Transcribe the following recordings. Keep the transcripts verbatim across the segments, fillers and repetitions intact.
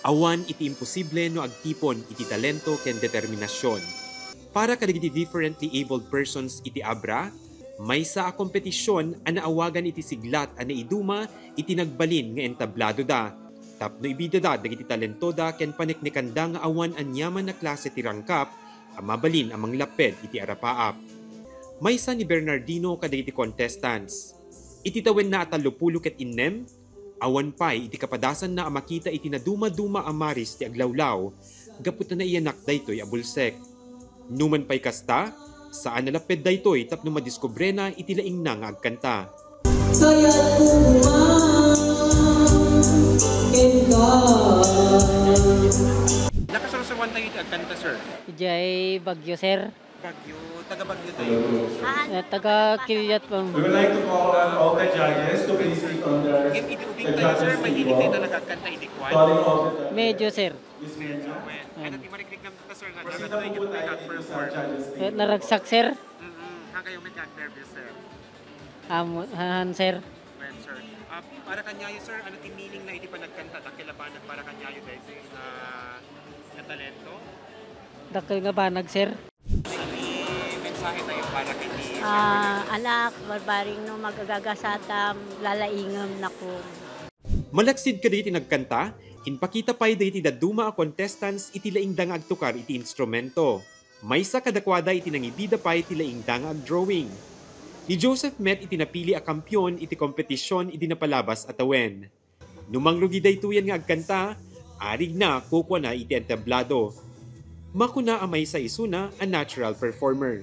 Awan iti imposible no agtipon iti talento ken determinasion. Para kadagiti differently abled persons iti Abra, maysa a kompetision a naawagan iti siglat a naiduma iti nagbalin nga entabladoda tapno ibidada dagiti talentoda ken paneknekanda nga awan aniaman a klase ti rangkap a mabalin a manglapped iti arapaap. Maysa ni Bernardino kadagiti contestants. Iti tawenna a tallopulo ket innem, awan pay iti kapadasanna a makita iti nadumaduma a maris ti aglawlaw, gapu ta naiyanak daytoy a bulsek. Numan pay kasta, saan a lapped daytoy tapno madiskubrena iti laingna nga agkanta. Kayat ko umang kenka. Nakasursuruan tayo iti agkanta, sir. Idiay Baguio, sir. Baguio, taga Baguio tayo. Ah, Eh, taga Kiliat po. We would like to call on all the judges to please sit on their If iti ubing the tayo, sir, judges' may table. Hindi tayo nagkakanta, hindi kwan. Calling all the judges. Medyo, sir. Miss Medyo, Mena? Well, ano, di marikrik naman kita, sir, nga Proceed na dapat po tayo tayo tayo sa nag-perform. Judges' Eh, table. Naragsak, sir. Mm-mm. Hanggang kayo may nervous, sir. Amo, han, sir. Well, sir. Ah, para kanyayo, sir, ano ti meaning na iti panagkanta? Dakkel a banag para kanyayo, daytoy nga, nga talento? Dakkel nga banag, sir. Ano ti mensahe tayo para kay ni Ah, Sir? Anak, barbaring no magagagasatam, lalaingem nako. Malaksid kadagiti nagkanta, impakita pay dagiti dadduma a contestants iti laingda nga agtukar iti instrumento. Maysa kadakuada iti nangibida pay ti laingda nga agdrawing. Ni Joseph met iti napili a kampiyon iti kompetisyon idi napalabas a tawen. No mangrugi daytoyen nga agkanta, arigna kukuana iti entablado. Makuna a maysa isuna a natural performer.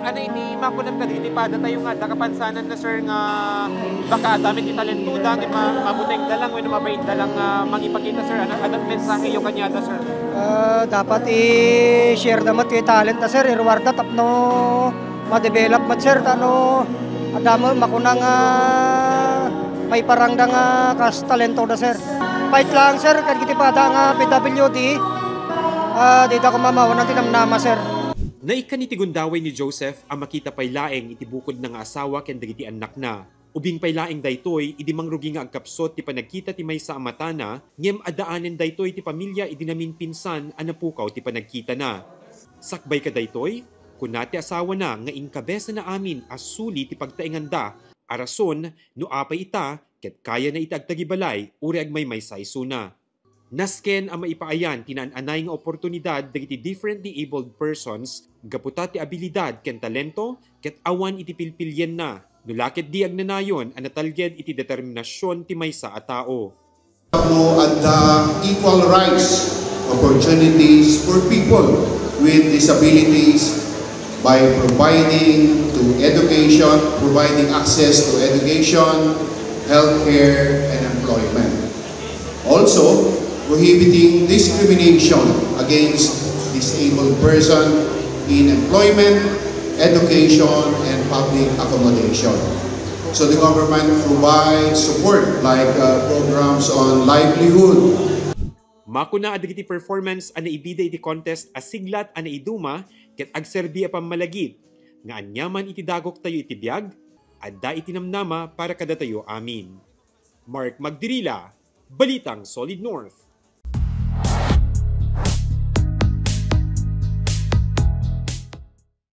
Ano ini makunan kadagiti pada tayo nga adda kapansanan na, sir, nga baka adda met ti talentoda, nga ma-, mabutengda lang wenno mabaitda lang nga mangipakita, sir? Ano, ano mensaheyo kaniada, sir? Ah, dapat i-share da met ti talent da, sir, iruarda tapno ma-develop met, sir, ta no adda met makuna nga maiparangda nga kas talento da, sir. Fight lang, sir, kadagiti pada nga P W D, ah, dida koma mawanan ti namnama, sir. Naikkan iti gundaway ni Joseph a makita pay laeng iti bukodna nga asawa ken dagiti annakna. Ubing pay laeng daytoy idi mangrugi nga agkapsut ti panagkita ti maysa a matana, ngem addaanen daytoy ti pamilia idi naminpinsan a napukaw ti panagkitana. Sakbay kadaytoy, kuna ti asawana nga inkabesana amin a suli ti pagtaenganda a rason no apay ita ket kayana iti agtagibalay uray agmaymaysa isuna. Nasken a maipaayan ti naan-anay nga oportunidad dagiti differently abled persons gapu ta ti abilidad ken talento ket awan iti pilpilienna, no la ketdi agnanayon a natalged iti determinasion ti maysa a tao. Tapno adda equal rights, opportunities for people with disabilities by providing to education, providing access to education, healthcare, and employment. Also, prohibiting discrimination against disabled person in employment, education, and public accommodation. So the government provides support like, uh, programs on livelihood. Makuna a dagiti performance a naibida iti contest a siglat a naiduma ket agserbi a pammalagip nga aniaman iti dagoktayo iti biag, adda iti namnama para kadatayo amin. Mark Magdirila, Balitang Solid North.